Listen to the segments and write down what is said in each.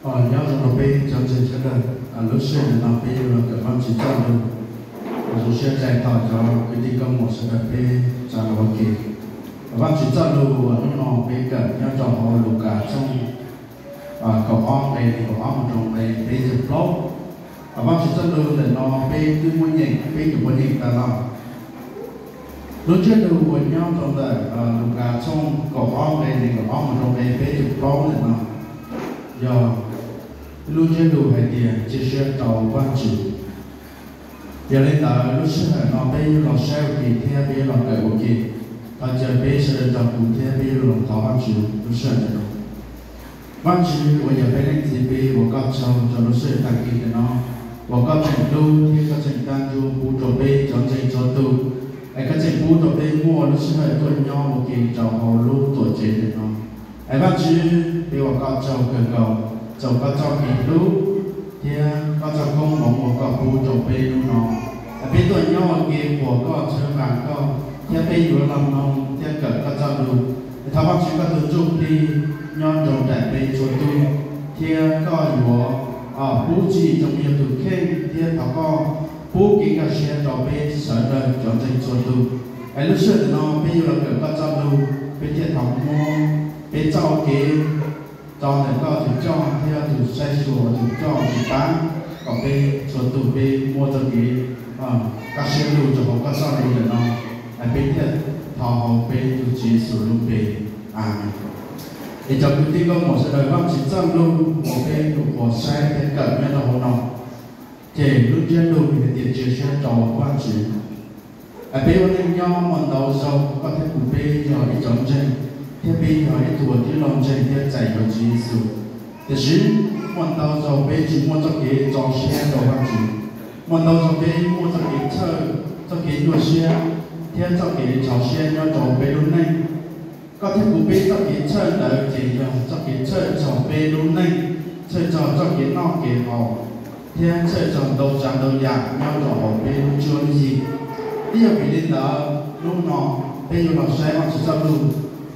Nyob zoo rau peb cov ntseeg sawv daws, lub sij hawm no peb yuav los kawm Vajtswv txoj lus. Zoo siab txais tos cov kwv tij nkauj muam sawv daws peb tsa los ua ke. Vajtswv txoj lus uas hnub no peb kawm nyob rau hauv Lukas tshooj kaum ob nqe nees nkaum ob mus rau nqe peb caug plaub. Vajtswv txoj lus ntawm no peb twb muab nyeem, peb nyuam qhuav nyeem tag los. Lub ntsiab lus uas nyob rau ntawm Lukas tshooj kaum ob nqe nees nkaum ob mus rau nqe peb caug plaub ntawm no yog lub ntsiab lus hais tias cia siab rau Vajtswv. Yog li ntawd lub sij hawm no peb yuav los saib ua ke thiab peb yuav los kawm ua ke. Thov caw peb sawv daws nrog kuv thiab peb yuav los thov Vajtswv lub sij hawm ntawm no. Vajtswv uas yog peb Leej Txiv, peb ua koj tsaug rau lub sij hawm tag kis ntawm no uas koj tseem hlub thiab koj tseem tag nrho pub rau peb cov ntseeg txhua tus, es koj tseem pub rau peb muaj lub sij hawm tuaj nyob ua ke rau hauv lub tuam tsev ntawm no. Es Vajtswv, peb ua koj tsaug kawg nkaus, txog koj txoj kev hlub thiab koj txoj koob hmoov uas koj pub rau peb hnub no. Es peb tuaj nyob ua ke qhuas koj, tshwj xeeb koj, thiab peb yuav los mloog thiab kawm koj txoj lus. Es thov Vajtswv koj tus Ntsuj Plig nyob nrog nraim peb txhua tus, thiab koj yuav pub txhim rau yus tus kheej, thiab thov koj pub kev nkag siab rau peb sawv daws cov ntseeg txhua tus. Es lub sij hawm ntawm no peb yuav los kawm koj txoj lus, peb thiaj thov muab peb txoj kev tso ntawm koj tus coj thiab tus saib xyuas tus coj tus pab, kom peb txhua tus peb muaj txoj kev kaj siab lug rau hauv koj txoj lus ntawm no. Es peb thiaj thov hauv peb tus Tswv Yexus lub npe, amees. Es cov kwv tij nkauj muam sawv daws, Vajtswv txoj lus uas peb nyuam qhuav saib thiab kawm nyob rau hauv no, ces lub ntsiab lus hais tias cia siab rau Vajtswv. Es peb ua neej nyob muaj ntau zaus koj thiab kuv peb yog ib cov ntseeg, thiab peb yog ib tug uas twb los ntseeg thiab txais yuav Tswv Yexus. Tiam sis muaj ntau zaus peb tsis muaj txoj kev tso siab rau Vajtswv. Muaj ntau zaus peb muaj txoj kev txhawj, txoj kev nyuaj siab, thiab txoj kev tso siab nyob rau peb lub neej. Koj thiab kuv peb txoj kev txhawj ntawd ces yog txoj kev txhawj txog peb lub neej, txhawj txog txoj kev noj kev haus, thiab txhawj txog ntau tsav ntau yam nyob rau hauv peb lub cuab lub yig. Twb yog vim li ntawd hnub no peb yuav los saib Vajtswv txoj lus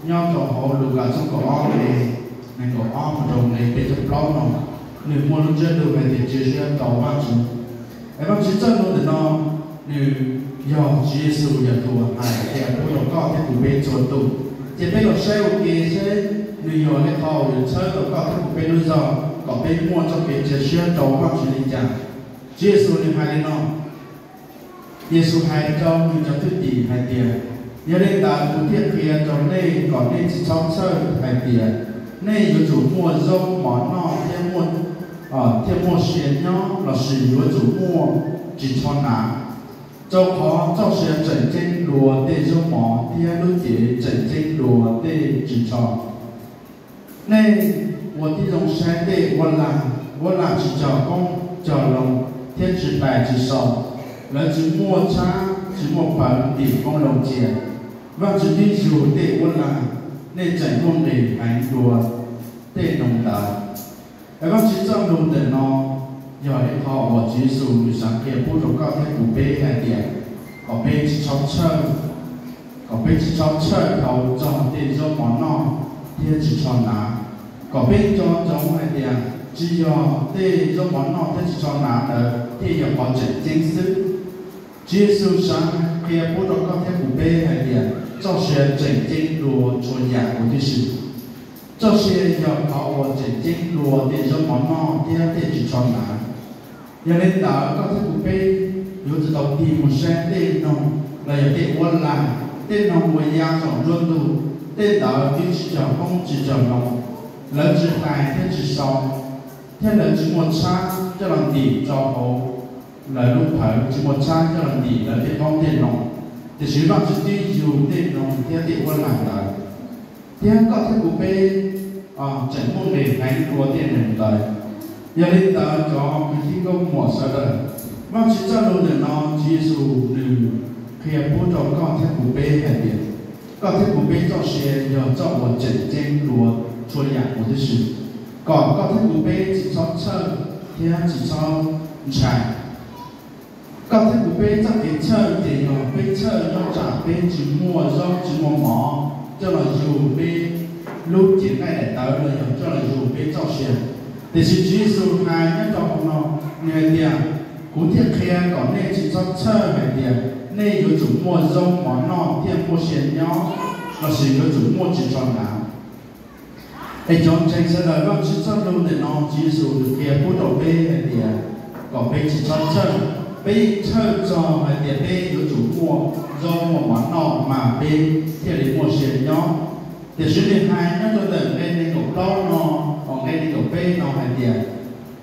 nyob rau hauv Lukas tshooj kaum ob nqe nees nkaum ob mus rau nqe peb caug plaub no, nws muaj lub ntsiab lus hais tias cia siab rau Vajtswv. Es Vajtswv txoj lus ntawm no, nws yog Tswv Yexus yog tus uas hais qhia pub rau koj thiab kuv peb txhua tus. Ces peb los saib ua ke seb nws yog li qhov uas yuav txhawb tau koj thiab kuv peb lub zog kom peb muaj txoj kev cia siab rau Vajtswv li cas. Tswv Yexus nws hais li no, Yexus hais rau nws cov thwj tim hais tias, yog li ntawd kuv thiaj qhia rau nej kom nej tsis txhob txhawj hais tias nej yuav tsum muaj zaub mov noj thiab muaj, thiaj muaj sia nyob lossis yuav tsum muaj ris tsho hnav. Rau qhov txoj sia tseem ceeb dua tej zaub mov thiab lub cev tseem ceeb dua tej ris tsho. Nej ua tib zoo saib tej uab lag, uab lag tsis cog qoob cog loo thiab tsis hlais tsis sau, lawv tsis muaj tshab tsis muaj plawv ntim qoob loo cia. Vajtswv twb yug tej uab lag, nej tseem muaj nqis heev dua tej noog ntawd. Es Vajtswv txoj lus ntawm no yog ib qho uas Tswv Yexus nws xav qhia pub rau koj thiab kuv peb hais tias kom peb tsis txhob txhawj, kom peb tsis txhob txhawj dhau txog tej zaub mov noj thiab ris tsho hnav. Kom peb nco ntsoov hais tias tsis yog tej zaub mov noj thiab ris tsho hnav ntawd thiaj yog qhov tseem ceeb xwb. Tswv Yexus xav qhia pub rau koj thiab kuv peb hais tias txoj sia tseem ceeb dua txhua yam huv tib si. Txoj sia yog qhov uas tseem ceeb dua tej zaub mov noj thiab tej ris tsho hnav. Yog li ntawd koj thiab kuv peb yuav tsum tau tig mus saib tej noog los yog tej uab lag, tej noog uas ya saum nruab ntug, tej ntawd twb tsis cog qoob tsis cog loo, lawv tsis hlais thiab tsis sau, thiab lawv tsis muaj tshab coj los ntim rau hauv lawv lub phawv, tsis muaj tshab coj los ntim lawv tej qoob tej loo. Tiam sis Vajtswv twb yug tej noog thiab tej uab lag ntawd, thiab koj thiab kuv peb tseem muaj nqis heev dua tej noog ntawd. Yog li ntawd cov kwv tij nkauj muam sawv daws, Vajtswv txoj lus ntawm no Tswv Yexus nws qhia pub rau koj thiab kuv peb hais tias koj thiab kuv peb txoj sia yog txoj uas tseem ceeb dua txhua yam huv tib si, kom koj thiab kuv peb tsis txhob txhawj thiab tsis txhob ntshai. Koj thiab kuv peb txoj kev txhawj ces yog peb txhawj nyob tsam peb tsis muaj zaub tsis muaj mov coj los yug peb lub cev nqaij daim tawv los yog coj los yug peb txoj sia. Tiam sis Tswv Yexus hais nyob rau hauv no, nws hais tias, kuv thiaj qhia kom nej tsis txhob txhawj hais tias nej yuav tsum muaj zaub mov noj thiaj muaj sia nyob, lossis yuav tsum muaj ris tsho hnav. Es cov ntseeg sawv daws, Vajtswv txoj lus ntawm no Tswv Yexus nws qhia pub rau peb hais tias kom peb tsis txhob txhawj. Peb yeej txhawj txog hais tias peb yuav tsum muaj zaub muaj mov noj mas peb thiaj li muaj sia nyob. Tiam sis nws hais nyob rau ntawm nqe nees nkaum plaub no, hos nqe nees nkaum peb no hais tias,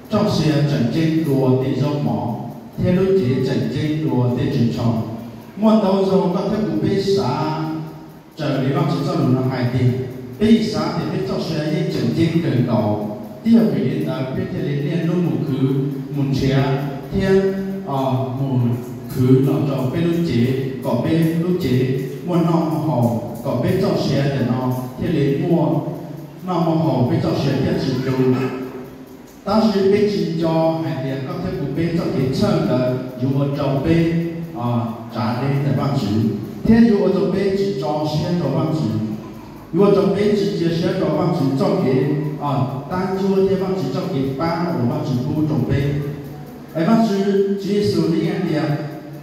txoj sia tseem ceeb dua tej zaub mov, thiab lub cev tseem ceeb dua tej ris tsho. Muaj ntau zaug koj thiab kuv peb xav raws li Vajtswv txoj lus no hais tias, peb yeej xav tias peb txoj sia yeej tseem ceeb kawg nkaus, twb yog vim li ntawd peb thiaj li niaj hnub mus khwv mus nrhiav thiab mus khwv los rau peb lub cev kom peb lub cev muaj noj muaj haus, kom peb txoj sia ntawm no thiaj li muaj noj muaj haus, peb txoj sia thiaj tsis tu. Tab sis peb tsis nco hais tias koj thiab kuv peb txoj kev txhawj ntawd yuav ua rau peb tsav deb ntawm Vajtswv, thiab yuav ua rau peb tsis tso siab rau Vajtswv, yuav ua rau peb tsis cia siab rau Vajtswv txoj kev tab cuab thiab Vajtswv txoj kev pab uas Vajtswv pub rau peb. Es Vajtswv, Tswv Yexus nws yeej hais tias,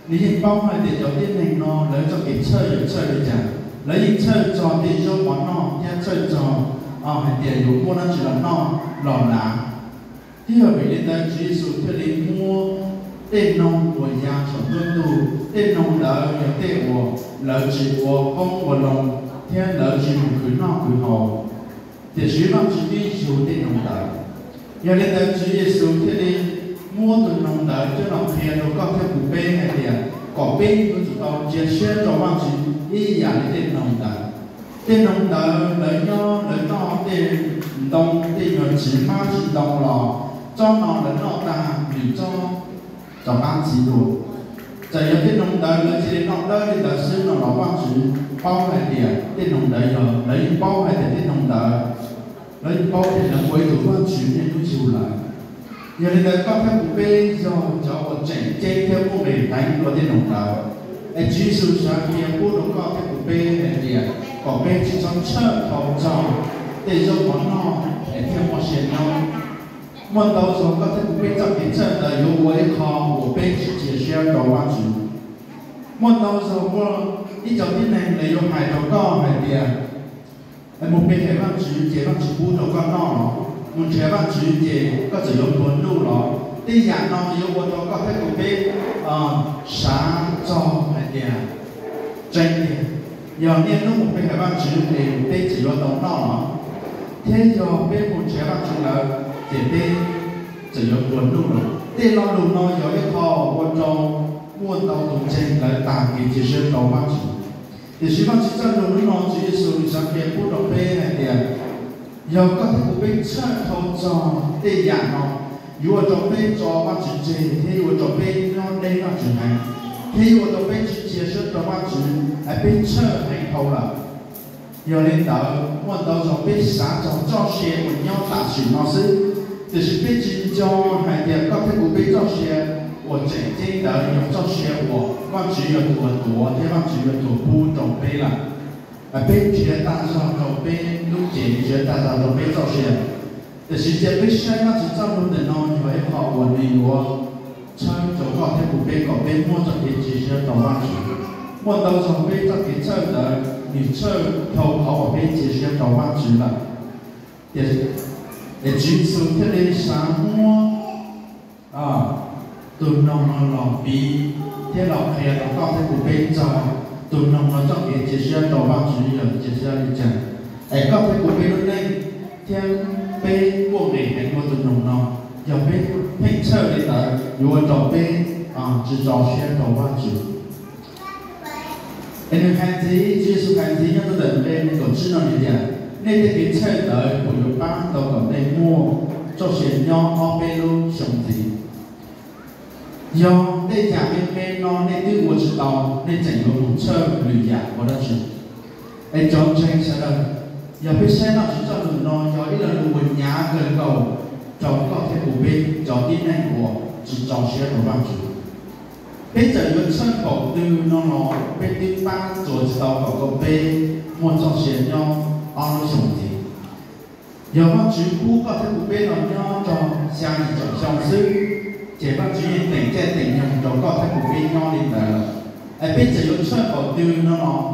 nws yeej paub hais tias cov tib neeg no lawv txoj kev txhawj yog txhawj li cas. Lawv yeej txhawj txog tej zaub mov noj thiab txhawj txog hais tias yuav muaj dab tsi los noj los hnav. Twb yog vim li ntawd Tswv Yexus thiaj li muab tej noog uas ya saum nruab ntug, tej noog ntawd yog tej uas lawv tsis ua qoob ua loo thiab lawv tsis mus khwv noj khwv haus, tiam sis Vajtswv twb yug tej noog ntawd. Yog li ntawd Tswv Yexus thiaj li muab tus noog ntawd coj los qhia rau koj thiab kuv peb hais tias kom peb yuav tsum tau cia siab rau Vajtswv ib yam li tej noog ntawd. Tej noog ntawd lawv nyob lawv noj tej ntoo, tej nyuag txiv hmab txiv ntoo los tsob no lawv noj tag lwm tsob rov qab txiv dua. Txawm yog tej noog ntawd lawv cia li noj dawb li ntawd xwb no los Vajtswv paub hais tias tej noog ntawd yog, lawv yeej paub hais tias tej noog ntawd, lawv yeej paub tias lawv ua ib tug Vajtswv niaj hnub yug lawm. Yog li ntawd koj thiab kuv peb yog cov uas tseem ceeb thiab muaj nqis heev dua tej noog ntawd. Es Tswv Yexus xav qhia pub rau koj thiab kuv peb hais tias kom peb tsis txhob txhawj dhau txog tej zaub mov noj es thiaj muaj sia nyob. Muaj ntau zaug koj thiab kuv peb txoj kev txhawj ntawd yuav ua ib qho uas peb tsis cia siab rau Vajtswv. Muaj ntau zaug muaj ib co tib neeg lawv yuav hais rau koj hais tias, mus pe hawm Vajtswv ces Vajtswv pub rau koj noj los, mus nrhiav Vajtswv ces koj txawm yuav nplua nuj los. Tej yam no yuav ua rau koj thiab kuv peb xav txog hais tias, tseeb tiag, yog niaj hnub mus pe hawm Vajtswv es peb txawm yuav tau noj los, thiab yog peb mus nrhiav Vajtswv lawm ces peb txawm yuav nplua nuj los. Tej lo lus no yog ib qho ua rau muaj ntau tus ntseeg lawv tag kev cia siab rau Vajtswv. Tiam sis Vajtswv txoj lus hnub no Tswv Yexus nws xav qhia pub rau peb hais tias, yog koj thiab kuv peb txhawj dhau txog tej yam no, yuav ua rau peb tso Vajtswv tseg thiab yuav ua rau peb nyob deb Vajtswv heev, thiab yuav ua rau peb tsis cia siab rau Vajtswv, es peb txhawj heev dhau lawm. Yog li ntawd muaj ntau zaus peb xav txog txoj sia uas nyob tam sim no xwb, tiam sis peb tsis nco hais tias koj thiab kuv peb txoj sia uas tseem ceeb ntawd yog txoj sia uas Vajtswv yog tus uas tuav thiab Vajtswv yog tus pub rau peb lawm. Peb nrhiav tag zog rau peb lub cev, nrhiav tag zog rau peb txoj sia. Tiam sis cia peb saib Vajtswv txoj lus ntawm no yog ib qho uas nws yuav txhawb rau koj thiab kuv peb kom peb muaj txoj kev cia siab rau Vajtswv. Muaj ntau zaus peb txoj kev txhawj ntawd nws txhawj dhau qhov uas peb cia siab rau Vajtswv lawm. Tiam sis Tswv Yexus thiaj li xav muab tus noog no los piv thiab los qhia rau koj thiab kuv peb txog tus noog no txoj kev cia siab rau Vajtswv yog cia siab li cas. Es koj thiab kuv peb lub neej thiab peb muaj nqis heev dua tus noog no, yog peb pheej txhawj li ntawd yuav ua rau peb tsis tso siab rau Vajtswv. Es nws hais ntxiv, Tswv Yexus hais ntxiv nyob rau ntawm nqe nees nkaum tsib no nws tias, nej tej kev txhawj ntawd puas yuav pab tau kom nej muaj txoj sia nyob ob peb lub xyoo ntxiv? Yog tej yam me me no nej twb ua tsis tau, nej tseem yuav mus txhawj lwm yam ua dab tsi? Es cov ntseeg sawv daws, yog peb saib Vajtswv txoj lus no yog ib lo lus uas hnyav kawg nkaus rau koj thiab kuv peb cov tib neeg uas tsis tso siab rau Vajtswv. Peb txawm yuav txhawj npaum twg no los peb twb pab txuas tsis tau kom peb muaj txoj sia nyob ob lub xyoo ntxiv. Yog Vajtswv pub koj thiab kuv peb los nyob txog xya yim caum xyoo xwb, ces Vajtswv yeej teem caij teem nyoog rau koj thiab kuv peb nyob li ntawd lawm. Es peb txawm yuav txhawj npaum twg no los,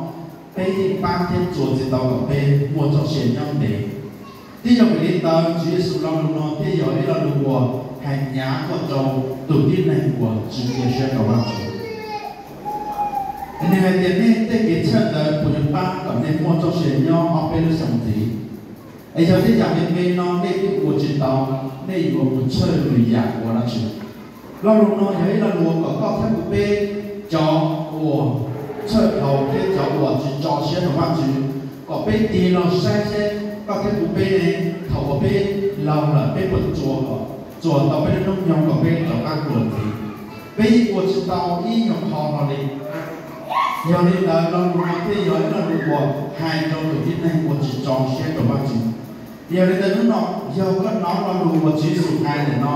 peb yeej pab thiab txuas tsis tau kom peb muaj txoj sia nyob ntev. Twb yog vim li ntawd Tswv Yexus lo lus no thiaj yog ib lo lus uas hais hnyav tuaj rau tus tib neeg uas tsis cia siab rau Vajtswv. Nws hais tias nej tej kev txhawj ntawd puas yuav pab kom nej muaj txoj sia nyob ob peb lub xyoo ntxiv? Es yog tej yam me me no nej twb ua tsis tau, nej yuav mus txhawj lwm yam ua dab tsi? Lo lus no yog ib lo lus kom koj thiab kuv peb cov uas txhawj dhau thiab cov uas tsis tso siab rau Vajtswv, kom peb tig los saib seb koj thiab kuv peb ne, thaum uas peb laug lawm peb puas txuas, txuas tau peb lub hnub nyoog kom peb rov qab hluas ntxiv. Peb yeej ua tsis tau ib nyuag qho no li. Yog li ntawd lo lus no thiaj yog ib lo lus uas hais rau tus tib neeg uas tsis tso siab rau Vajtswv. Yog li ntawd hnub no, yog koj hnov lo lus uas Tswv Yexus hais ntawm no,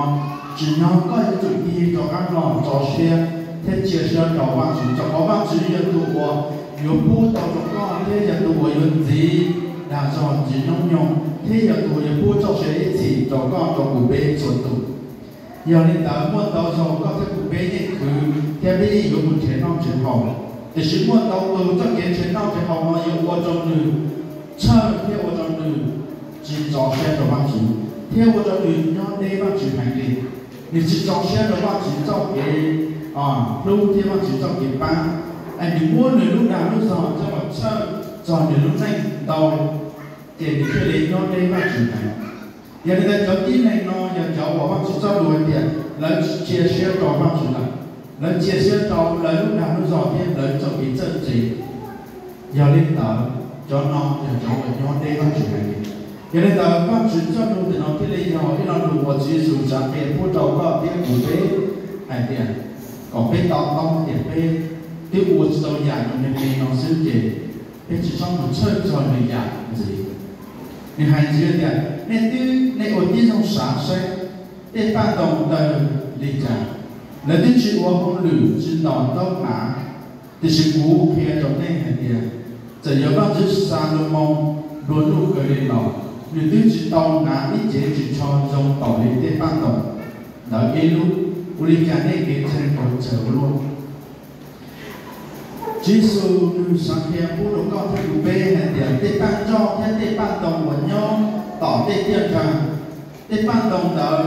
tsim nyog koj yuav tsum tig rov qab los tso siab thiab cia siab rau Vajtswv, rau qhov Vajtswv yog tus uas yuav pub tau rau koj thiab yog tus uas yuav ntxiv dag zog ntxiv hnub nyoog thiab yog tus uas yuav pub txoj sia ib txhis rau koj rau kuv peb txhua tus. Yog li ntawd muaj ntau zaus koj thiab kuv peb yeej khwv thiab peb yeej yuav mus nrhiav noj nrhiav haus, tiam sis muaj ntau tus txoj kev nrhiav noj nrhiav haus no yuav ua rau nws txhawj thiab ua rau nws tsis tso siab rau Vajtswv thiab ua rau nws nyob deb Vajtswv heev li. Nws tsis tso siab rau Vajtswv txoj kev hlub thiab Vajtswv txoj kev pab, es nws muab nws lub dag lub zog coj los txhawj txog nws lub neej ntau, ces nws thiaj li nyob deb Vajtswv heev. Yog li ntawd cov tib neeg no yog cov uas Vajtswv txoj lus hais tias lawv tsis cia siab rau Vajtswv lawm, lawv cia siab rau lawv lub dag lub zog thiab lawv txoj kev txawj ntse. Yog li ntawd, cov no yog cov uas nyob deb Vajtswv heev li. Yog li ntawd Vajtswv txoj lus ntawm no thiaj li yog ib lo lus uas Tswv Yexus txav qhia pub rau koj thiab kuv peb hais tias kom peb to taub tias peb twb ua tsis tau yam me me no xwb ces peb tsis txhob mus txhawj txog lwm yam ntxiv. Nws hais ntxiv tias nej twb, nej ua tib zoo xav seb tej paj ntoo tawg li cas, lawv twb tsis ua hauj lwm tsis ntos ntaub hnav. Tiam sis kuv qhia rau nej hais tias, txawm yog Vajtswv Xalumoos nplua nuj kawg li los nws twb tsis tau hnav ib cev ris tsho zoo npaum li tej paj ntoo ntawd ib lub. Ua li cas nej kev ntseeg yuav tsawg ua luaj? Tswv Yexus nws xav qhia pub rau koj thiab kuv peb hais tias tej paj nroj thiab tej paj ntoo uas nyob tom tej tiaj nrag, tej paj ntoo ntawd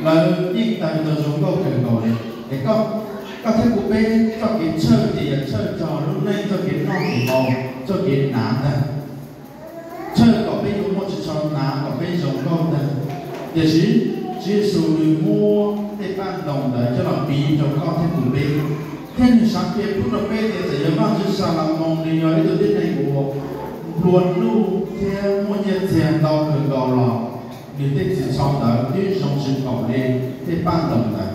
lawv yeej tawg tau zoo nkauj kawg nkaus li. Es koj thiab kuv peb txoj kev txhawj ces yog txhawj txog lub neej txoj kev noj kev haus, txoj kev hnav ntag, txhawj kom peb yuav muaj ris tsho hnav kom peb zoo nkauj ntag. Tiam sis Tswv Yexus nws muab tej paj ntoo ntawd coj los piv rau koj thiab kuv peb, thiab nws xav qhia pub rau peb tias txawm yog Vajtswv Xalumoos nws yog ib tug tib neeg uas nplua nuj thiab muaj nyiaj txiag ntau kawg nkaus los nws tej ris tsho ntawd twb zoo tsis npaum li tej paj ntoo ntawd.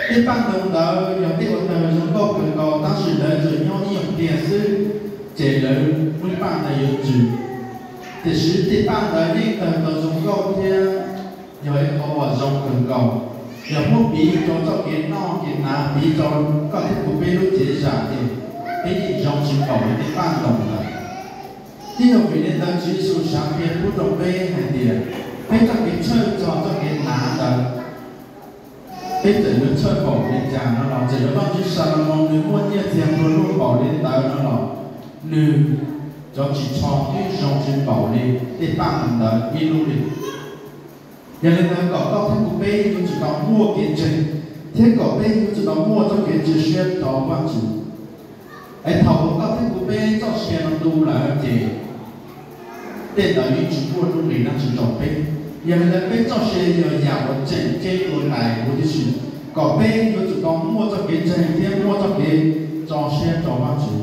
Tej paj ntoo ntawd yog tej uas tawg zoo nkauj kawg nkaus tab sis lawv tsuas nyob ib nyuag pliag xwb ces lawv lub paj ntawd yuav ntsws. Tiam sis tej paj ntawd yeej tawg tau zoo nkauj thiab yog ib qho uas zoo kawg nkaus. Yog muab piv rau txoj kev noj kev hnav, piv rau koj thiab kuv peb lub cev zam ces peb yeej zoo tsis npaum li tej paj ntoo ntawd. Twb yog vim li ntawd Tswv Yexus xav qhia pub rau peb hais tias peb txoj kev txhawj txog txoj kev hnav ntawd, peb txawm yuav txhawj npaum li cas no los, txawm yog Vajtswv Xalumoos nws muaj nyiaj txiag nplua nuj npaum li ntawd no los, nws cov ris tsho twb zoo tsis npaum li tej paj ntoo ntawd ib lub li. Yog li ntawd kom koj thiab kuv peb yuav tsum tau muaj kev ntseeg, thiab kom peb yuav tsum tau muaj txoj kev cia siab rau Vajtswv. Es thaum uas koj thiab kuv peb txoj sia no tu lawm ces tej ntawd yeej tsis muaj nuj nqis dab tsi rau peb. Yog li ntawd peb txoj sia yog yam uas tseem ceeb dua ntais huv tib si, kom peb yuav tsum tau muaj txoj kev ntseeg thiab muaj txoj kev tso siab rau Vajtswv.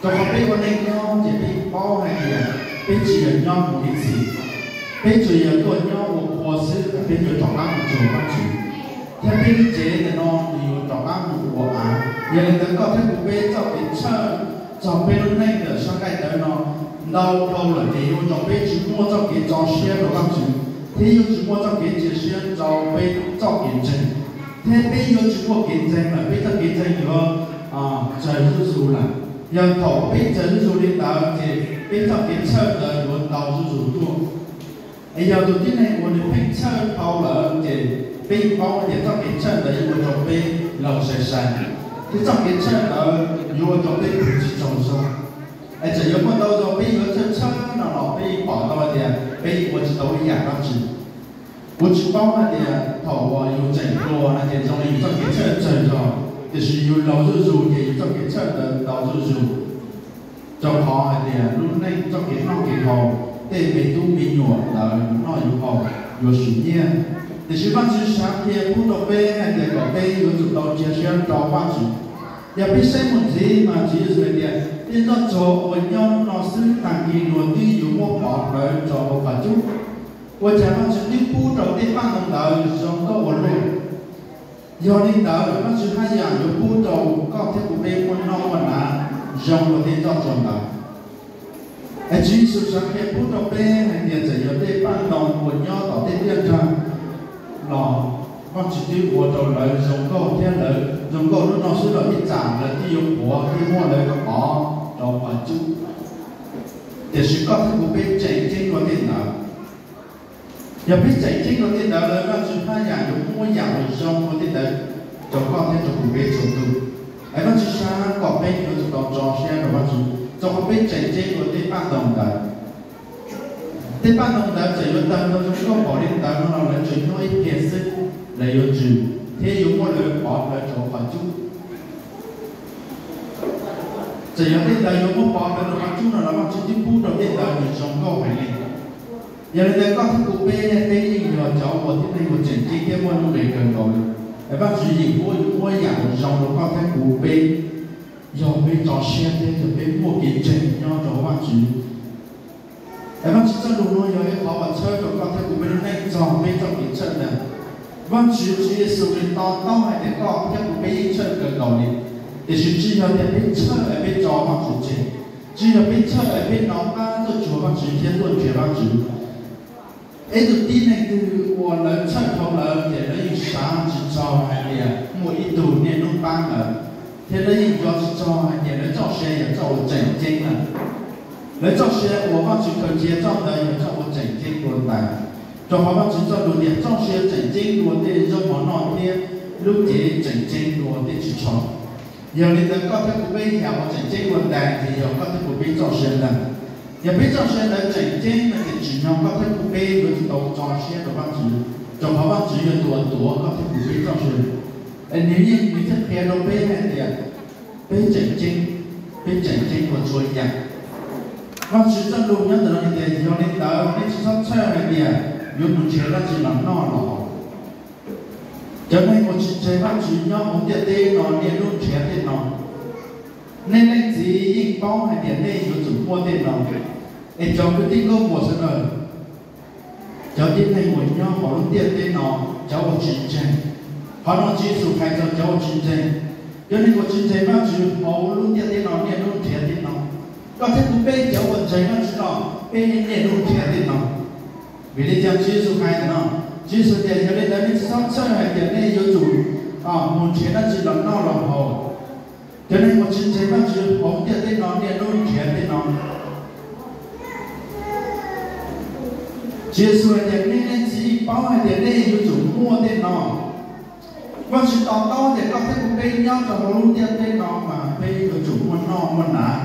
Rau qhov peb ua neej nyob ces peb paub hais tias peb tsis yog nyob mus ib txhis, peb tsuas yog tuaj nyob ua qhua xwb es peb yuav rov qab mus cuag Vajtswv, thiab peb lub cev ntawm no nws yuav rov qab mus ua av. Yog li ntawd koj thiab kuv peb txoj kev txhawj txog peb lub neej ntawm sab nqaij tawv no ntau dhau lawm ces yuav ua rau peb tsis muaj txoj kev tso siab rau Vajtswv, thiab yuav tsis muaj txoj kev cia siab rau peb txoj kev ntseeg, thiab peb yuav tsis muaj kev ntseeg lawm, peb txoj kev ntseeg yuav tsawg zuj zus lawm. Yog thaum peb tsawg zuj zus li ntawd ces peb txoj kev txhawj ntawd yuav ntau zuj zus tuaj. Es yog tus tib neeg uas nws pheej txhawj dhau lawm ces peb yeej paub tias txoj kev txhawj ntawd yeej ua rau peb laus sai sai, thiab txoj kev txhawj ntawd yuav ua rau peb tsis tsaug zog. Es txawm yuav muaj ntau zaus peb yuav txhawj txhawj no los peb yeej pom tau tias peb yeej ua tsis tau ib yam dab tsi. Kuv tsis paub hais tias thaum uas yus tseem hluas no ces zoo li yus txoj kev txhawj tsawg zog, tiam sis yus laus zuj zus ces yus txoj kev txhawj ntawd ntau zuj zus. Rau qhov hais tias lub neej txoj kev noj kev haus, tej me tub me nyuam ntawd yus noj yus haus, yuav tsum nyiaj. Tiam sis Vajtswv xav qhia pub rau peb hais tias kom peb yuav tsum tau cia siab rau Vajtswv. Yog peb saib mus ntxiv mas Tswv Yexus hais tias tej nroj tsuag uas nyob hnub no xwb tag kis luag twb yuav muab pov hlawv rau hauv qhov cub. Ua cas Vajtswv twb pub rau tej paj ntoo ntawd zoo nkauj ua luaj? Yog li ntawd Vajtswv haj yam yuav pub rau koj thiab kuv peb muaj noj muaj hnav zoo dua tej nroj tsuag ntawd. Es Tswv Yexus xav qhia pub rau peb hais tias txawm yog tej paj ntoo uas nyob tom tej tiaj nrag los Vajtswv twb ua rau lawv zoo nkauj thiab lawv zoo nkauj hnub no xwb los ib tsam lawv twb yuav qhuav thiab muab lawv pov rau qhov cub. Tiam sis koj thiab kuv peb tseem ceeb dua tej ntawd. Yog peb tseem ceeb dua tej ntawd lawm Vajtswv haj yam yuav muab yam uas zoo dua tej ntawd rau koj thiab rau kuv peb txhua tus. Es Vajtswv xav kom peb yuav tsum tau tso siab rau Vajtswv, rau qhov peb tseem ceeb dua tej paj ntoo ntawd. Tej paj ntoo ntawd txawm yuav tawg tau zoo nkauj npaum li ntawd no los lawv tsuas nyob ib pliag xwb, lawv yuav tsum thiab yuav muab lawv pov hlawv rau qhov cub. Txawm yog tej ntawd yuav muab pov hlawv rau qhov cub no los Vajtswv twb pub rau tej ntawd nws zoo nkauj heev li. Yog li ntawd koj thiab kuv peb, peb yeej yog cov uas tib neeg uas tseem ceeb thiab muaj lub nqe kawg nkaus li. Es Vajtswv yeej muab, muab yam uas zoo rau koj thiab kuv peb, yog peb tso siab thiab yog peb muaj kev ntseeg nyob rau Vajtswv. Es Vajtswv txoj lus no yog ib qhov uas txhawb rau koj thiab kuv peb lub neej txog peb txoj kev txhawj ntawd. Vajtswv Tswv Yexus nws to taub hais tias koj thiab kuv peb yeej txhawj kawg nkaus li, tiam sis tsis yog tias peb txhawj es peb tso Vajtswv tseg, tsis yog peb txhawj es peb nov qab tuaj tsuag Vajtswv thiab tuaj nrhiav Vajtswv. Ib tug tib neeg twg uas lawv txhawj dhau lawm ces lawv yeej xav tsis txog hais tias muaj ib tug niaj hnub pab lawv, thiab lawv yeej nco tsis txog hais tias lawv txoj sia yog txoj uas tseem ceeb lawm. Lawv txoj sia uas Vajtswv khaws cia txoj ntawd yog txoj uas tseem ceeb dua ntais, rau qhov Vajtswv txoj lus tias txoj sia tseem ceeb dua tej zaub mov noj thiab lub cev tseem ceeb dua tej ris tsho. Yog li ntawd koj thiab kuv peb yam uas tseem ceeb dua ntais ces yog koj thiab kuv peb txoj sia ntag. Yog peb txoj sia ntawd tseem ceeb no ces tsim nyog koj thiab kuv peb yuav tsum tau tso siab rau Vajtswv, rau qhov Vajtswv yog tus uas tuav koj thiab kuv peb txoj sia. Es nws yeej, nws thiaj qhia rau peb hais tias peb tseem ceeb, peb tseem ceeb dua txhua yam. Vajtswv txoj lus nyob ntawm no hais tias yog li ntawd nej tsis txhob txhawj hais tias yuav mus nrhiav dab tsi los noj los haus. Cov neeg uas tsis ntseeg Vajtswv nyob hauv ntiaj teb no niaj hnub nrhiav tej no. Nej leej txiv yeej paub hais tias nej yuav tsum muaj tej no. Es cov kwv tij nkauj muam sawv daws, cov tib neeg uas nyob hauv lub ntiaj teb no, cov uas tsis ntseeg, qhov no Tswv Yexus hais txog cov uas tsis ntseeg. Cov neeg uas tsis ntseeg Vajtswv hauv lub ntiaj teb no niaj hnub nrhiav tej no. Koj thiab kuv peb cov uas ntseeg Vajtswv no, peb niaj hnub nrhiav tej no. Vim li cas Tswv Yexus hais ntawm no? Tswv Yexus tias yog li ntawd nej tsis txhob txhawj hais tias nej yuav tsum mus nrhiav dab tsi los noj los haus. Cov neeg uas tsis ntseeg Vajtswv hauv ntiaj teb no niaj hnub nrhiav tej no. Tswv Yexus hais tias nej leej txiv paub hais tias nej yuav tsum muaj tej no. Vajtswv to taub tias koj thiab kuv peb nyob rau hauv lub ntiaj teb no mas peb yuav tsum muaj noj muaj hnav,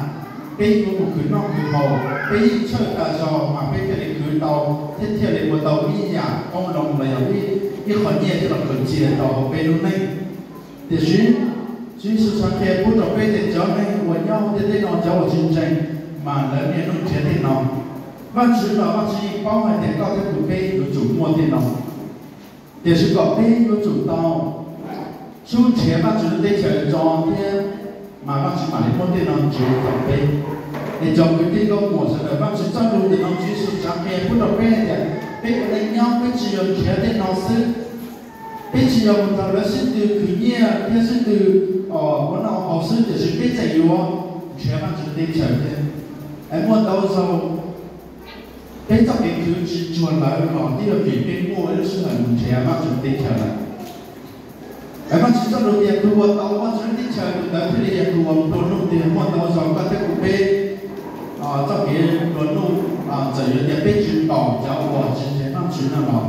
peb yuav mus khwv noj khwv haus, peb yeej txhawj tas zog mas peb thiaj li khwv tau thiab thiaj li ua tau ib yam qoob loo los yog ib, ib qho nyiaj thiaj los khaws cia tau hauv peb lub neej. Tiam sis Tswv Yexus xav qhia pub rau peb tias cov neeg uas nyob hauv ntiaj teb no cov uas tsis ntseeg mas lawv niaj hnub nrhiav tej no. Vajtswv los Vajtswv yeej paub hais tias koj thiab kuv peb yuav tsum muaj tej no. Tiam sis kom peb yuav tsum tau sub nrhiav Vajtswv lub teb chaws tso thiab mas Vajtswv mam li muab tej no ntxiv rau peb. Es cov kwv tij nkauj muam sawv daws, Vajtswv txoj lus ntawm no Tswv Yexus xav qhia pub rau peb hais tias peb ua neej nyob peb tsis yog nrhiav tej no xwb. Peb tsis yog mus nrog lawv sib tw khwv nyiaj thiab sib tw ua noj haus xwb, tiam sis peb tseem yuav nrhiav Vajtswv teb chaws thiab. Es muaj ntau zaus peb txoj kev khwv tsis tsuag lawm los twb yog vim peb muaj ib lub sij hawm mus nrhiav Vajtswv teb chaws lawm. Es Vajtswv txoj lus tias tus uas tau Vajtswv lub teb chaws tus ntawd thiaj li yog tus uas nplua nuj tiag. Muaj ntau zaus koj thiab kuv peb txoj kev nplua nuj Txawm yog tias peb tsis ntaus cov uas tsis ntseeg Vajtswv no los,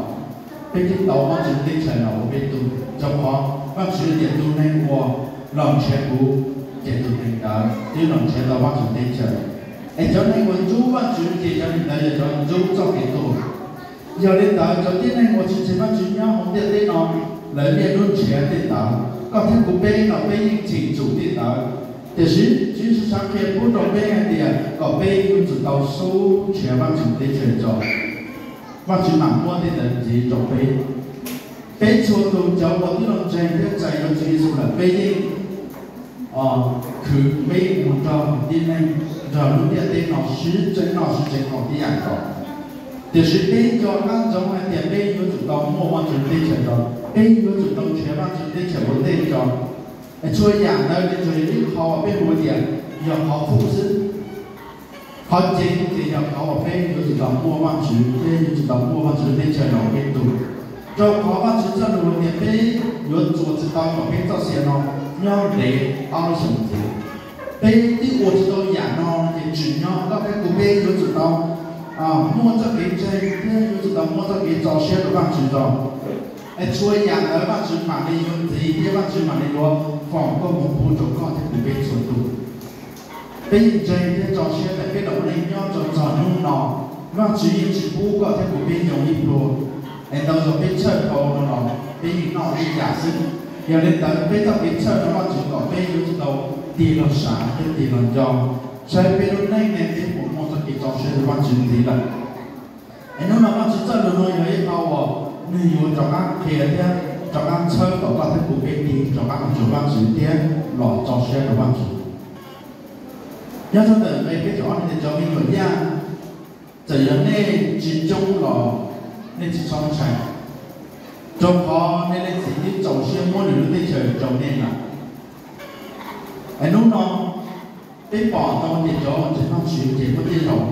peb twb tau Vajtswv teb chaws los ua peb tug, rau qhov Vajtswv tias tus neeg uas los nrhiav kuv ces tus neeg ntawd twb los nrhiav tau Vajtswv teb chaws. Es cov neeg uas ntsub Vajtswv ces cov neeg ntawd yog cov ntsub txoj kev tuag. Yog li ntawd cov tib neeg uas tsis ntseeg Vajtswv nyob hauv ntiaj teb no, lawv niaj hnub nrhiav tej ntawd. Koj thiab kuv peb no peb yeej cheem tsum tej ntawd. Tiam sis Tswv Yexus xav qhia pub rau peb hais tias kom peb yuav tsum tau xub nrhiav Vajtswv teb chaws tso, Vajtswv mam muab tej ntawd ntxiv rau peb. Peb txhua tus cov uas twb los ntseeg thiab txais yuav Tswv Yexus lawm peb yeej khwv peb mus nrog tib neeg nrog lub ntiaj teb no sib tseem noj sib tseem haus tib yam nkaus. Tiam sis peb nco qab ntsoov hais tias peb yuav tsum tau muaj Vajtswv teb chaws tso, peb yuav tsum tau nrhiav Vajtswv teb chaws ua ntej tso. Es txhua yam ntawd nws tsuas yog ib qho uas peb hu tias yog qhov pub xwb. Qhov ceev ces yog qhov uas peb yuav tsum tau muaj Vajtswv thiab yuav tsum tau muaj Vajtswv teb chaws los peb tug. Rau qhov Vajtswv txoj lus tias peb yuav txuas tsis tau kom peb txoj sia no nyob ntev ob lub xyoo ntxiv. Peb twb ua tsis tau yam no ces tsim nyog koj thiab kuv peb yuav tsum tau muaj txoj kev ntseeg thiab yuav tsum tau muaj txoj kev tso siab rau Vajtswv tso. Es txhua yam ntawd Vajtswv mam li yuav ntxiv thiab Vajtswv mam li yuav foom koob hmoov pub rau koj thiab kuv peb txhua tus. Peb yeej ntseeg thiab tso siab tias peb los ua neej nyob rau txog hnub no, Vajtswv yeej tsis pub koj thiab kuv peb yoo ib pluag. Es ntau zaus peb txhawj dhau no los peb yeej noj ib yam xwb. Yog li ntawd peb txoj kev txhawj rau Vajtswv kom peb yuav tsum tau tig los sav thiab tig los nco, saib peb lub neej ne peb puas muaj txoj kev tso siab rau Vajtswv ntxiv lawm. Es hnub no Vajtswv txoj lus no yog ib qho uas nws yuav rov qab qhia thiab rov qab txhawb kom koj thiab kuv peb tig rov qab mus cuag Vajtswv thiab los tso siab rau Vajtswv. Nyob rau ntawm nqe peb caug ob no tias cov me nyuam yaj, txawm yog nej tsis coob los nej tsis txhob ntshai, rau qhov nej leej txiv twb txaus siab muab nws lub teb chaws rau nej lawm. Es hnub no peb pom tau tias cov ntseeg Vajtswv ces muaj tej zaum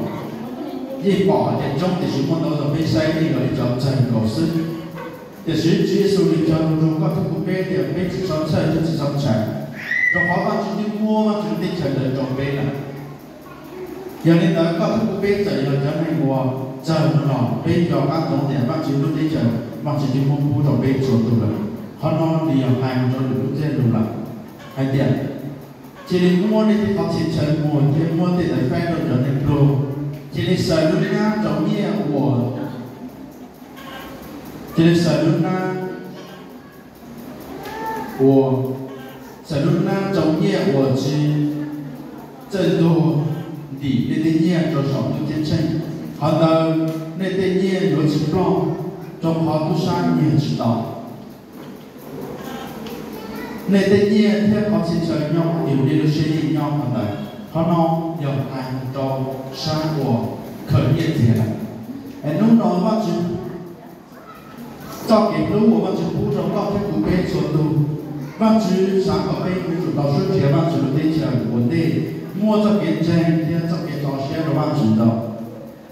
yeej pom tias coob tiam sis muaj ntau zaus peb saib yeej yog ib cov txawg nkaus xwb. Tiam sis Tswv Yexus nws cog lus rau koj thiab kuv peb tias peb tsis txhob txhawj thiab tsis txhob ntshai, rau qhov Vajtswv twb muab Vajtswv lub teb chaws ntawd rau peb lawm. Yog li ntawd koj thiab kuv peb txawm yog cov neeg uas txawg no los peb nco qab ntsoov tias Vajtswv lub teb chaws Vajtswv twb muab pub rau peb txhua tus lawm. Qhov no nws yog hais mus rau lwm lub ntsiab lus lawm, hais tias cia li muab nej tej qhov txhia chaw muag thiab muab tej ntawd faib rau cov neeg pluag, cia li xaws lub hnab rau nyiaj uas, cia li xaws lub hnab uas, xaws lub hnab rau nyiaj uas tsis txawj ntuag, ntim nej tej nyiaj rau saum ntuj ceeb tsheej. Qhov ntawd nej tej nyiaj yuav tsis ploj, rau qhov tub sab nyiag tsis tau. Nej tej nyiaj thiab qhov txhia chaw nyob yus nej lub siab yeej nyob qhov ntawd. Qhov no yog hais rau sab uas khaws nyiaj txiag lawm. Es hnub no Vajtswv, txoj kev hlub uas Vajtswv pub rau koj thiab kuv peb txhua tus, Vajtswv xav kom peb yuav tsum tau sub nrhiav Vajtswv lub teb chaws ua ntej, muaj txoj kev ntseeg thiab txoj kev tso siab rau Vajtswv ntau.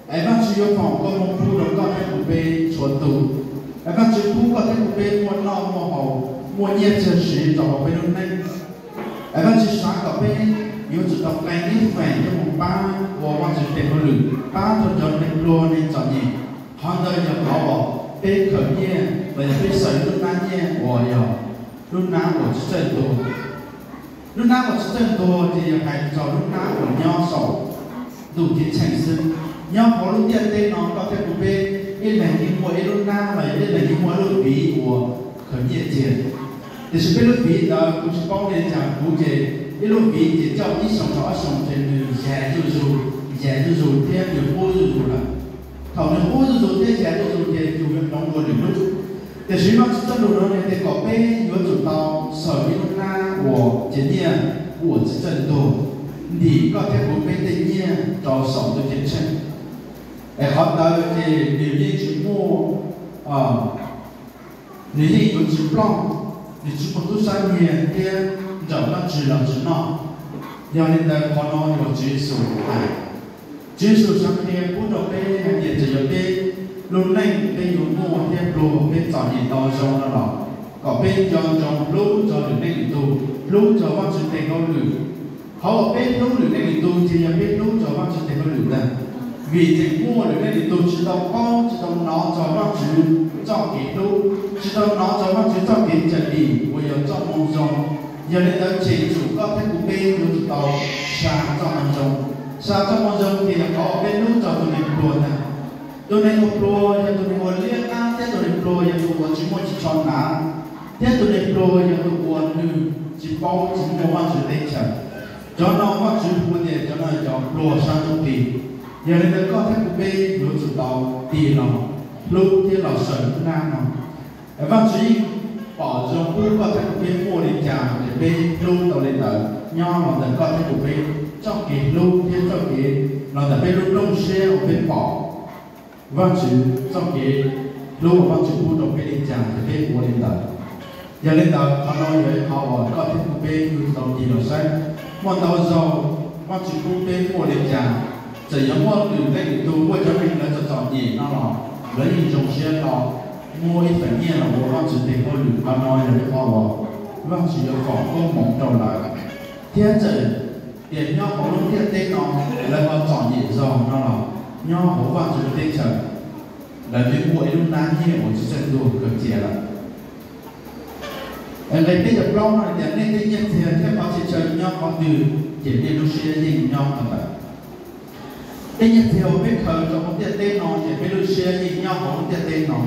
Es Vajtswv yuav foom koob hmoov pub rau koj thiab kuv peb txhua tus. Es Vajtswv pub koj thiab kuv peb muaj noj muaj haus, muaj nyiaj txiag siv rau hauv peb lub neej. Es Vajtswv xav kom peb yuav tsum tau qee ib feem coj mus pab ua Vajtswv tes hauj lwm, pab rau cov neeg pluag neeg txom nyem. Qhov ntawd yog qhov uas peb khaws nyiaj los yog peb xaws lub hnab nyiaj uas yog lub hnab uas tsis txawj ntuag. Lub hnab uas tsis txawj ntuag ces yog hais txog lub hnab uas nyob saum ntuj ceeb tsheej xwb. Nyob hauv lub ntiaj teb no koj thiab kuv peb ib leeg yeej muaj ib lub hnab los yog ib leeg yeej muaj ib lub viv uas khaws nyiaj txiag. Tiam sis peb lub viv ntawd kuv tsis paub li cas, kuv ces ib lub viv ces coj ib xyoo rau ob xyoo ces nws yas zuj zus, yas zuj zus thiab nws qub zuj zus lawm. Thaum nws qub zuj zus thiab yas zuj zus ces yus yuav hloov dua lwm lub. Tiam sis Vajtswv txoj lus no nws hais tias kom peb yuav tsum tau xaws ib lub hnab uas ces nyiaj uas tsis txawj ntuag, ntim koj thiab kuv peb tej nyiaj rau saum ntuj ceeb tsheej. Es qhov ntawd ces nws yeej tsis muaj, nws yeej yuav tsis ploj, nws tsis muaj tub sab nyiag thiab nrawm dab tsi los tsis noj. Yog li ntawd qhov no yog Tswv Yexus hais. Tswv Yexus xav qhia pub rau peb hais tias txawm yog peb lub neej peb yuav muaj thiab pluag, peb txom nyem tau zoo no los, kom peb nco ntsoov hlub txog lwm leej lwm tus, hlub txog Vajtswv tes hauj lwm. Qhov uas peb hlub lwm leej lwm tus ces yog peb hlub txog Vajtswv tes hauj lwm ntag. Vim tseem muaj lwm leej lwm tus tsis tau paub, tsis tau hnov txog Vajtswv txoj kev hlub, tsis tau hnov txog Vajtswv txoj kev cawm dim uas yog txoj moo zoo. Yog li ntawd ces tsum koj thiab kuv peb yuav tsum tau xa txoj moo zoo. Xa txoj moo zoo ces yog qhov uas peb hlub txog tus neeg pluag ntag. Tus neeg uas pluag yog tus neeg uas liab qab thiab tus neeg pluag yog tus uas tsis muaj ris tsho hnav, thiab tus neeg pluag yog tus uas nws tsis paub tsis muaj Vajtswv teb chaws. Cov no Vajtswv hu tias cov no yog cov pluag sab ntsuj plig. Yog li ntawd koj thiab kuv peb yuav tsum tau tig los hlub thiab los sawv lub hnab no. Vajtswv yeej pom zoo pub koj thiab kuv peb muaj li cas ces peb hlub tau li ntawd, nyob los ntawm koj thiab kuv peb txoj kev hlub thiab txoj kev los ntawm peb lub nrooj siab uas peb pom Vajtswv txoj kev hlub uas Vajtswv pub rau peb li cas ces peb ua li ntawd. Yog li ntawd qhov no yog ib qhov uas koj thiab kuv peb yuav tau tig los saib. Muaj ntau zaus Vajtswv pub peb muaj li cas, txawm yuav muaj lwm leej lwm tus, muaj cov neeg lawv txom txom nyem no los lawv yeej zoo siab tau muab ib feem nyiaj los ua Vajtswv tes hauj lwm. Qhov no yog ib qhov uas Vajtswv yuav foom koob hmoov rau lawv. Thiab txawm tias nyob hauv lub ntiaj teb no lawv ho txom nyem zog no los nyob hauv Vajtswv teb chaws lawv twb muaj ib lub hnab nyiaj uas tsis txawj tuag kawg cia lawm. Nqe peb caug plaub no hais tias nej tej nyiaj txiag thiab qhov txhia chaw nyob qhov twg ces nej lub siab yeej nyob qhov ntawd. Tej nyiaj txiag uas peb khaws rau hauv ntiaj teb no ces peb lub siab yeej nyob hauv lub ntiaj teb no.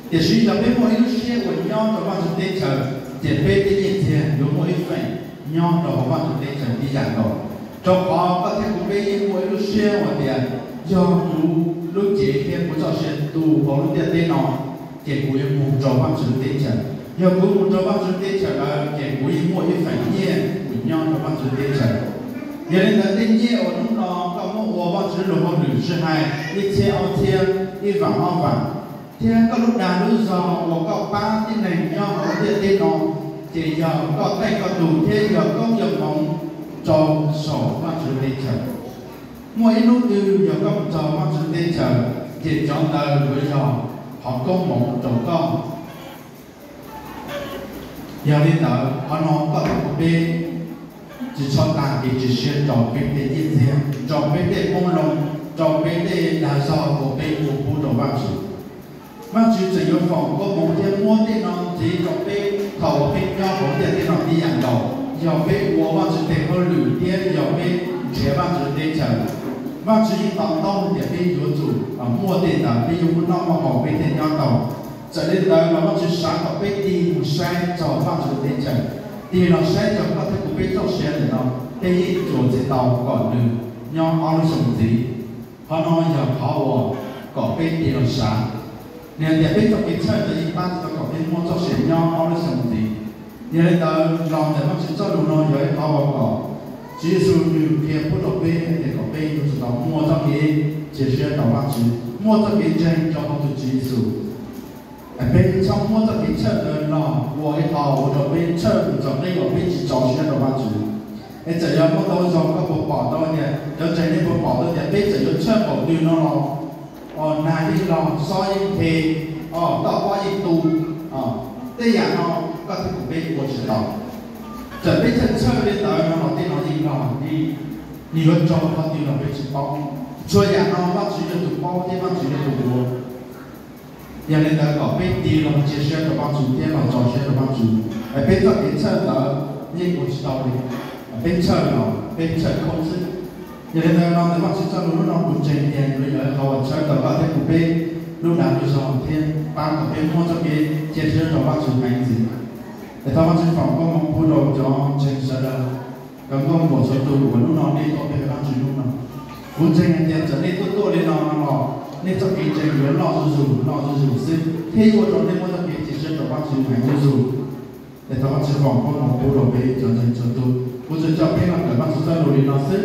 Tiam sis yog peb muaj ib lub siab uas nyob rau Vajtswv teb chaws ces peb tej nyiaj txiag yuav muaj ib feem nyob rau hauv Vajtswv teb chaws tib yam nkaus. Rau qhov koj thiab kuv peb yeej muaj ib lub siab uas tias yog kuv lub cev thiab kuv txoj sia tu hauv lub ntiaj teb no ces kuv yuav mus rau Vajtswv teb chaws. Yog kuv mus rau Vajtswv teb chaws lawm ces kuv yeej muaj ib feem nyiaj uas nyob rau Vajtswv teb chaws. Yog li ntawd tej nyiaj uas hnub no koj muab ua Vajtswv lub hauj lwm sib hais ib txhiab ob txhiab, ib vam ob vam, thiab koj lub dag lub zog uas koj pab tib neeg nyob hauv ntiaj teb no ces yog koj qeej koj tus thiab yog koob yog hmoov rau saum Vajtswv teb chaws. Muaj ib hnub twg yog koj mus txog Vajtswv teb chaws ces cov ntawd yuav yog qhov koob hmoov rau koj. Yog li ntawd qhov no koj thiab kuv peb tsis txhob tag kev cia siab rau peb tej nyiaj txiag, rau peb tej qoob loo, rau peb tej dag zog uas peb ua pub rau Vajtswv. Vajtswv tseem yuav foom koob hmoov thiab muab tej no ntxiv rau peb thaum uas peb nyob hauv ntiaj teb no tib yam nkaus yog peb ua Vajtswv tes hauj lwm thiab yog peb nrhiav Vajtswv teb chaws. Vajtswv yeej to taub tias peb yuav tsum muaj tej ntawd peb yuav muaj noj muaj haus peb thiaj nyob tau. Txawm li ntawd los Vajtswv xav kom peb tig mus saib txog Vajtswv teb chaws, tig los saib txog koj thiab kuv peb txoj sia ntawm no, peb yeej tsuas tsis tau kom nws nyob ob lub xyoo ntxiv. Qhov no yog qhov uas kom peb tig los xav. Nws hais tias peb txoj kev txhawj ntawd yeej pab tsis tau kom peb muaj txoj sia nyob ob lub xyoo ntxiv. Yog li ntawd los ntawm Vajtswv txoj lus no yog ib qhov uas kom Tswv Yexus nws qhia pub rau peb tias kom peb yuav tsum tau muaj txoj kev cia siab rau Vajtswv, muaj txoj kev ntseeg rau hauv tus Tswv Yexus. Peb txhob muab txoj kev txhawj ntawd los ua ib qho ua rau peb txhawj mus txog qib uas peb tsis tso siab rau Vajtswv. Es txawm yog muaj ntau zaus koj puas pom tau tias cov ntseeg nej puas pom tau tias peb txawm yuav txhawj npaum twg no los, nag yeej los, xob yeej nthe, toj pob yeej tu, tej yam no koj thiab kuv peb ua tsis tau. Txawm peb txhawj txhawj li ntawd no los tej no yeej los, nws yuav raug qhov twg los peb tsis paub. Txhua yam no Vajtswv yog tus paub thiab Vajtswv yog tus ua. Yog li ntawd kom peb tig los cia siab rau Vajtswv thiab los tso siab rau Vajtswv. Peb txoj kev txhawj ntawd yeej ua tsis tau li. Peb txhawj los peb txhawj khoob xwb. Yog li ntawd no ntawm Vajtswv txoj lus hnub no kuv ntseeg tias nws yog ib qho uas txhawb tau koj thiab kuv peb lub dag lub zog thiab pab kom peb muaj txoj kev cia siab rau Vajtswv heev ntxiv. Es thov Vajtswv foom koob hmoov pub rau cov ntseeg sawv daws, cov nkauj muam txhua tus uas hnub no nej tuaj pe Vajtswv hnub no. Kuv ntseeg hais tias txawm nej tuaj tuaj li no no los nej txoj kev ntseeg yuav loj zuj zus loj zuj zus xwb thiab yuav ua rau nej muaj txoj kev cia siab rau Vajtswv heev zuj zus. Es thov Vajtswv foom koob hmoov pub rau peb cov ntseeg txhua tus. Kuv tsuas coj peb los kawm Vajtswv txoj lus li no xwb.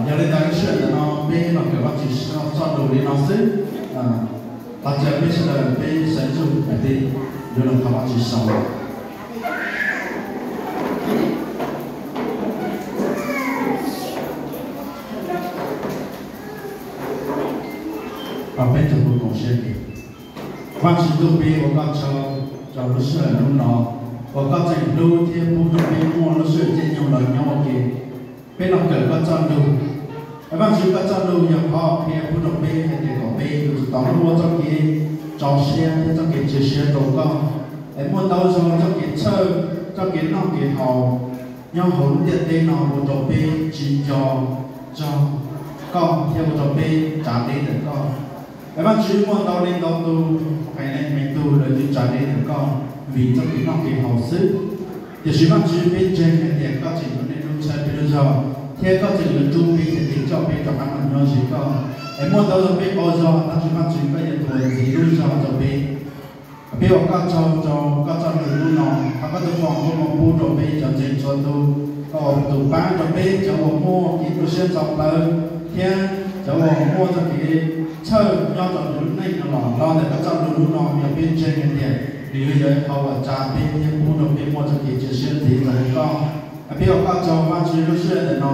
Yog li ntawd lub sij hawm ntawm no peb los kawm Vajtswv txoj lus li no xwb. Thov caw peb sawv daws peb sawv ntsug es peb yuav los thov Vajtswv sau. Peb tug hu koom siab ke. Vajtswv ntuj plig uas koj tso rau lub sij hawm hnub no, uas koj tseem hlub thiab pub rau peb muaj lub sij hawm caij nyoog los nyob ua ke, peb los kawm koj txoj lus. Vaajtswv, koj txoj lus yog qhov qhia pub rau peb hais tias kom peb yuav tsum tau muaj txoj kev tso siab thiab txoj kev cia siab rau koj, es muaj ntau zog txoj kev txhawj, txoj kev noj kev haus nyob hauv lub ntiaj teb no ua rau peb tsis nco txog koj thiab ua rau peb tsav deb ntawm koj. Es Vaajtswv, muaj ntau li ntau tus haiv neeg me tug lawv twb tsav deb ntawm koj vim txoj kev noj kev haus xwb. Tiam sis Vaajtswv, peb ntseeg hais tias koj tseem yuav niaj hnub txhawb peb lub zog, thiab koj tseem yuav rub peb cov tes coj peb rov qab los nyob ze koj. Es muaj ntau zaug peb qaug zog, tab sis Vaajtswv, koj yog tus uas ntxiv lub zog rau peb. Peb ua koj tsaug rau koj txoj lus hnub no, thov koj tus foom koob hmoov pub rau peb cov ntseeg txhua tus, koj ua tus pab rau peb cov uas muaj kev tu siab ntxhov plawv thiab cov uas muaj txoj kev txhawj nyob rau lub neej no los, los ntawm koj txoj lus hnub no yog peb ntseeg hais tias nws yuav yog qhov uas tsa peb thiab pub rau peb muaj txoj kev cia siab ntxiv rau koj. Peb ua koj tsaug Vaajtswv, lub sij hawm ntawm no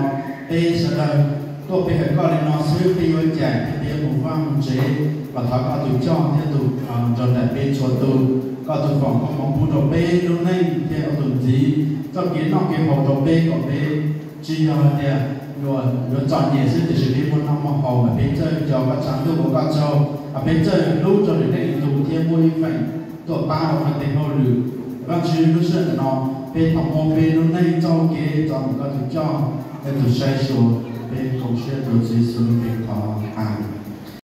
peb sawv daws tuaj pe hawm koj li no xwb, peb yuav cais thiab peb yuav mus vaj mus tsev los thov koj tus coj thiab tus nrog nraim peb txhua tus. Koj tus foom koob hmoov pub rau peb lub neej thiab ua tus ntxiv txoj kev noj kev haus rau peb kom peb tsis yog hais tias yuav txom nyem xwb tiam sis peb muaj noj muaj haus, mas peb txawj nco koj tshav ntuj ua koj tsaug, mas peb txawj hlub rau lwm leej lwm tus thiab muaj ib feem tuaj pab rau qhov tej hauj lwm. Vaajtswv, lub sij hawm ntawm no peb thov muab peb lub neej txoj kev tso ntawm koj tus coj thiab tus saib xyuas, peb koom siab tuav Tswv Yexus lub npe thov, amees.